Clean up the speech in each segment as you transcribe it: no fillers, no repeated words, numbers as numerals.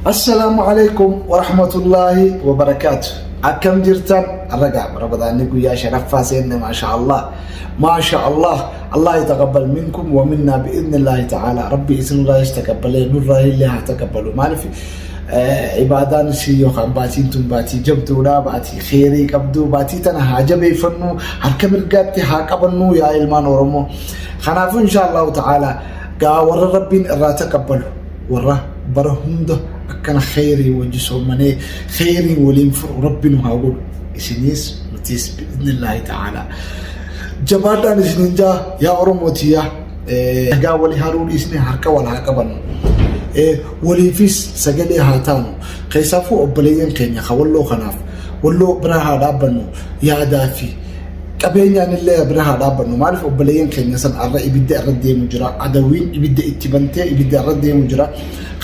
Assalaamu alaikum warahmatullaahi wabarakaatu. Akkam jirtan? Ragaa Ramadaanni guyyaa shanaffaa seenne, maasha Allah. Maasha Allah. Allah yataqabbal minkum wa minna bi'idhnillaahi ta'ala. Rabbi isinirraa taqabbalee nurraa illee haa taqabbalu. Maaliif ibaadaan isii yookaan baatiin tun baatii jabduudha, baatii kheerii qabdu, baatii tana haa jabeeffannu, harka mirgaatti haa qabannu yaa ilmaan Oromoo. Kanaafuu insha Allahu ta'ala gaa warra Rabbiin irraa taqabbalu, warra bara hunda akkana kheyrii wajji soomanee kheyriin waliin furu Rabbi nu haa godhu, isiniis nutis bi'idhnillaahi ta'ala. Jabaadhaan isiniin jaa yaa Oromootiyyaa, nagaa walii haruu dhiisnee harka wal haa qabannu. Waliifis sagalee haa taanu. Keessaafuu obboleeyyan keenya ka Walloo kanaaf Walloo bira haa dhaabbannu, yaadaa fi qabeenyaan illee bira haa dhaabbannu. Maaliif obboleeyyan keenya san arra ibidda irra deemu jira. Adawiin ibidda itti bantee ibidda irra deemu jira.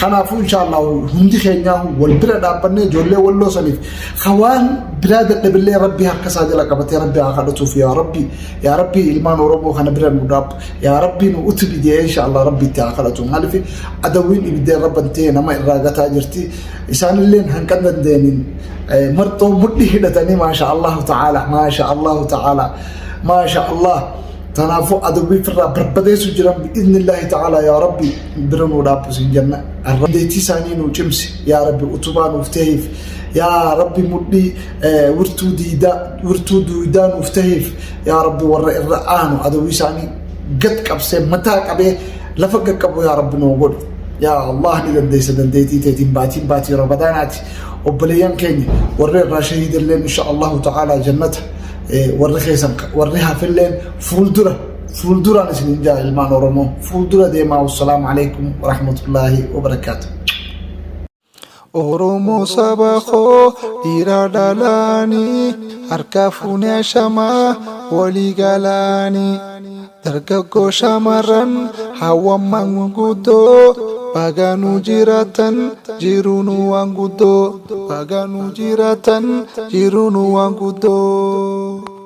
Kanaafuu inshaallah hundi keenyaa wal bira dhaabbannee ijoollee Walloo saniif hawaan biraa dadhabillee Rabbi harka isaa jala qabatee Rabbi haa kadhatuuf. Yaa Rabbi, yaa Rabbi, ilmaan Oromoo kana bira nu dhaabbu, yaa Rabbi nu utubi jee inshaallah Rabbi itti haa kadhatu. Maaliif adawiin ibidda irra bantee nama irraa gataa jirti. Isaanilleen hanqan dandeenin marxoo mudhii hidhatanii, maasha Allahu ta'ala, maasha Allahu ta'ala, maasha Allah. Kanaafuu adawwii firraa barbadeessu jiran bi'iznillaahi ta'ala. Yaa Rabbi bira nuu dhaabbu sin jenna. Dandeettii isaanii nuu cimsi yaa Rabbi, utubaa nuuf tahiif yaa Rabbi, mudhii wirtuu diidaa wirtuu duudaa nuuf tahiif yaa Rabbi. Warra irra aanu adawwii isaanii gad qabsee mataa qabee lafa qaqqabu yaa Rabbi nuu godhu. Yaa Allah, ni dandeessa dandeettii teetiin. Baatiin baatii Ramadaanaati. Obboleeyyan keenya warri irraa shahiidalleen insha Allahu ta'ala jannata, warri keessan warri hafilleen fuuldura fuulduraan isinin jaa, ilmaan Oromoo fuuldura deemaa. Wassalaamu alaikum warahmatullaahi wabarakaatu. Oromoo saba koo dhiira dhalaanii harka fuunee shamaa walii galaanii, dargaggoo shamarran hawwan manguddoo, baganuu jiraatan jiruunu waan guddoo, baganuu jiraatan jiruunu waan guddoo.